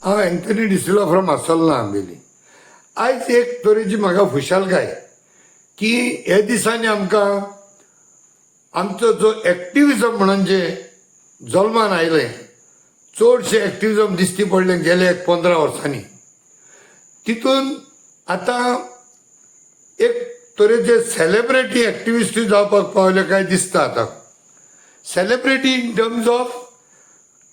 हांव Anthony D'Silva from आसोलना, Ambelim. आयज एक तरेची म्हाका खुशालकाय की हे दिसांनी आमकां आमचो जो एक्टिविजम म्हणून जे जल्मान आयलें, चडशें एक्टिविजम दिश्टी पडलें गेले एक 15 वर्सांनी. तितून आतां एक तरेचे सेलेब्रिटी एक्टिविस्टूय जावपाक पावले काय दिसता. आतां सेलेब्रिटी इन टर्म्स ऑफ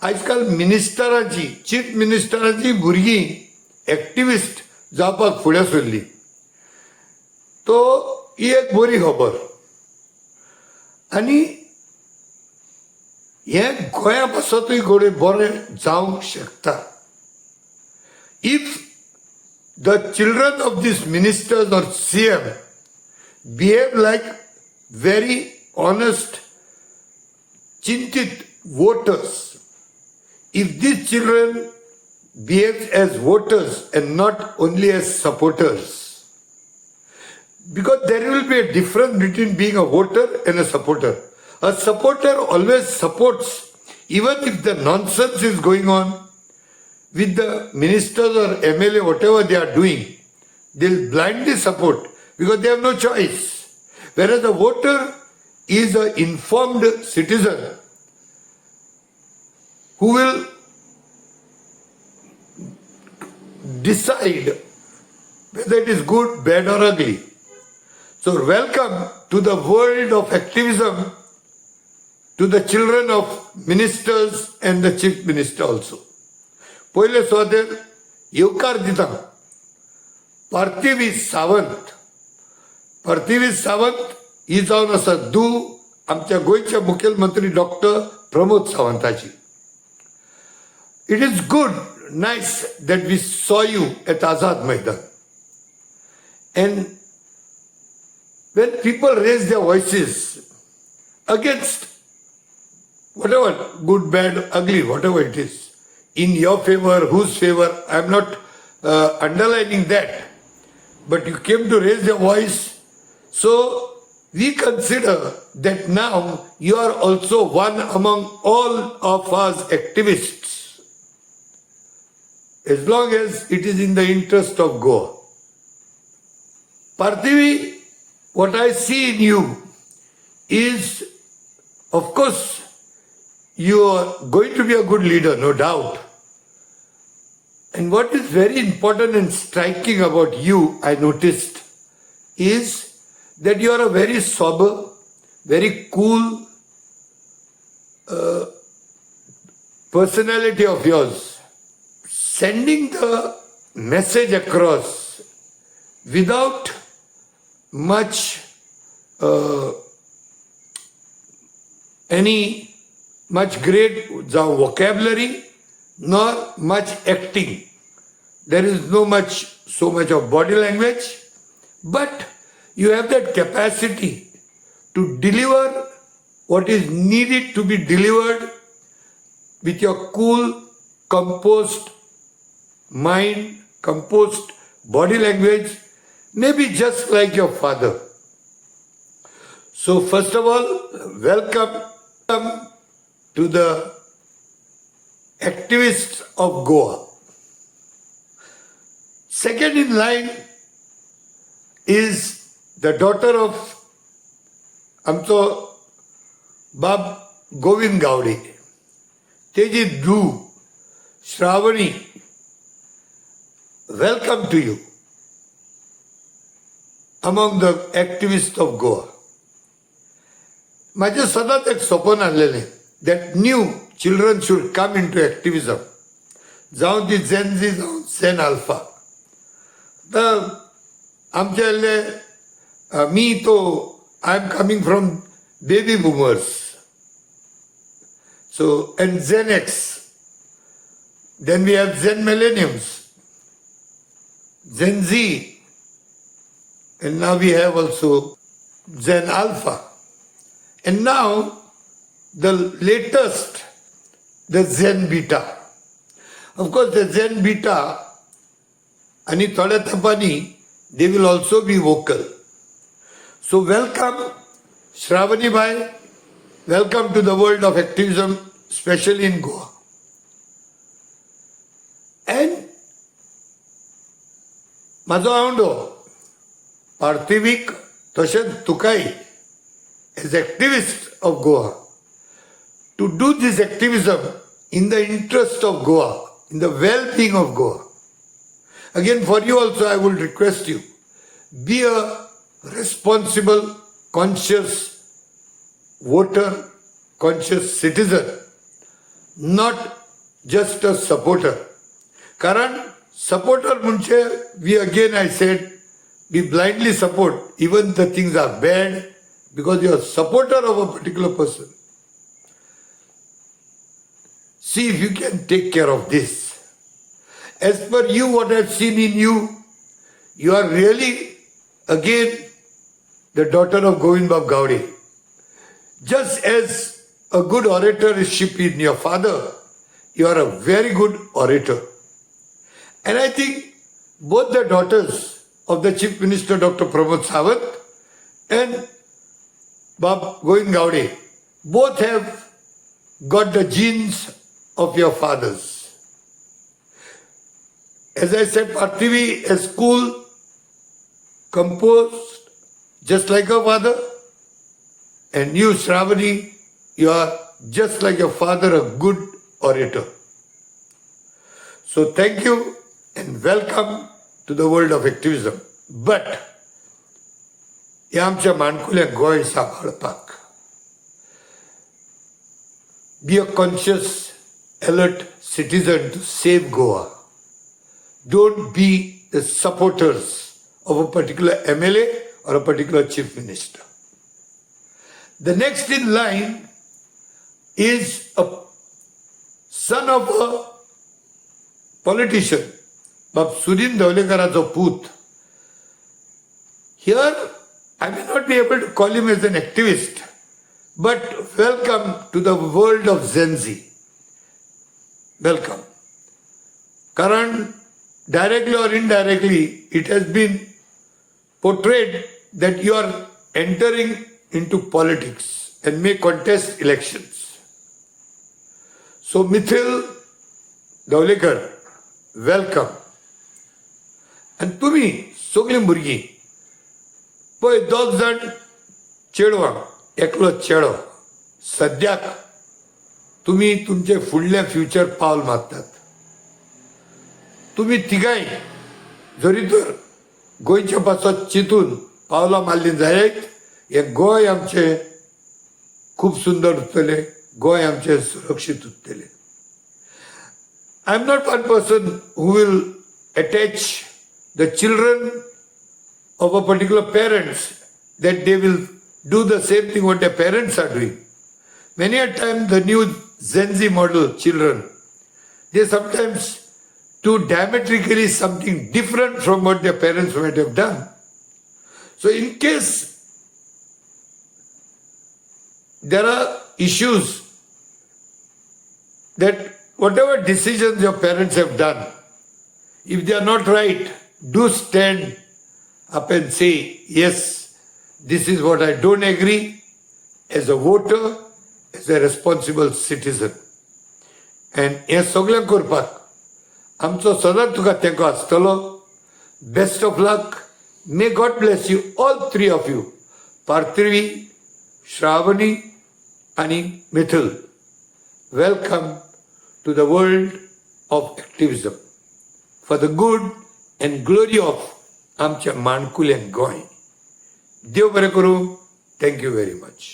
आजकाल मिनिस्टराची, चीफ मिनिस्टराची भुरगीं एक्टिविस्ट जावपाक फुडें सरली, तो ही एक बरी खबर. आनी हें गोंया पासतूय घडये बरें जावंक शकता if the children of these ministers or CM behave like very honest, चिंतित voters. If these children behave as voters and not only as supporters, because there will be a difference between being a voter and a supporter. A supporter always supports even if the nonsense is going on with the ministers or MLA, whatever they are doing, they'll blindly support because they have no choice. Whereas the voter is an informed citizen who will decide whether it is good, bad, or ugly. So, welcome to the world of activism to the children of ministers and the chief minister also. पयले सुवातेर येवकार दिता पार्थिवी सावंत. पार्थिवी सावंत ही जावन आसा धूव आमच्या गोंयचे मुखेलमंत्री डॉक्टर प्रमोद सावंताची. It is good, nice that we saw you at Azad Maidan, and when people raise their voices against whatever, good, bad, ugly, whatever it is, in your favor, whose favor, I'm not underlining that, but you came to raise your voice, so we consider that now you are also one among all of us activists, as long as it is in the interest of Goa. Parthivi, what I see in you is, of course, you are going to be a good leader, no doubt. And what is very important and striking about you, I noticed, is that you are a very sober, very cool personality of yours, sending the message across without much any much great vocabulary nor much acting. There is no much so much of body language, but you have that capacity to deliver what is needed to be delivered with your cool, composed mind, composed body language, maybe just like your father. So, first of all, welcome to the activists of Goa. Second in line is the daughter of आमचो बाब गोविंद गावडे, तेजी धूव Shravani. Welcome to you among the activists of Goa. म्हाजें सदांच एक सपन आसलेलें that new children should come into activism, जावं ती जेनझी, जावं जेन अल्फा. तर आमचे इल्ले मी तो I am coming from baby boomers, so, and Gen X. Then we have Gen Millenniums, Gen Z, and now we have also Gen Alpha. And now the latest, the Gen Beta. Of course, the Gen Beta आणि थोड्या तेंपानी they will also be vocal. So welcome, Shravani Bhai, welcome to the world of activism, especially in Goa. And म्हाजो आवंडो पार्थिवीक तशेंच तुकाय as activist of Goa to do this activism in the interest of Goa, in the well being of Goa. Again, for you also, I will request you, be a responsible, conscious voter, conscious citizen, not just a supporter. कारण supporter म्हणजे, we, again I said, we blindly support even the things are bad because you are supporter of a particular person. See if you can take care of this. As per you, what I've seen in you, you are really again the daughter of Govind Bab Gawde. Just as a good oratorship in your father, you are a very good orator. And I think both the daughters of the Chief Minister Dr. Pramod Sawant and Bab Govind Gawde, both have got the genes of your fathers. As I said, Parthivi is cool, composed, just like her father. And you, Shravani, you are just like your father, a good orator. So thank you and welcome to the world of activism. But हे आमच्या माणकुल्या गोंय सांबाळपाक be a conscious, alert citizen to save Goa. Don't be the supporters of a particular MLA or a particular chief minister. The next in line is a son of a politician, बाब सुदीन धवलेकराचो पूत. Here, I may not be able to call him as an activist, but welcome to the world of Gen Z. Welcome. कारण directly or indirectly, it has been portrayed that you are entering into politics and may contest elections. So, Mithil Dhavlekar, welcome. आनी तुमी सगळीं भुरगीं पळय, दोग जाण चेडवां, एकलो चेडो. सद्याक तुमी तुमचे फुडलें फ्युचर पावल मारतात. तुमी तिगांय जरी तर गोंयच्या पासत चिंतून पावलां मारलीं जायत, हें गोंय आमचें खूब सुंदर उरतलें, गोंय आमचें सुरक्षीत उरतलें. I am not one person who will attach the children of a particular parents that they will do the same thing what their parents are doing. Many a time the new Gen Z model children, they sometimes do diametrically something different from what their parents might have done. So in case there are issues that whatever decisions your parents have done, if they are not right, do stand up and say, "Yes, this is what I don't agree as a voter, as a responsible citizen." And हें सगळें करपाक आमचो सदांच तुका तेंको आसतलो. Best of luck. May God bless you, all three of you, Parthivi, Shravani आनी Mithul. Welcome to the world of activism for the good and glory of आमच्या माणकुलें गोंय. देव बरें करूं. Thank you very much.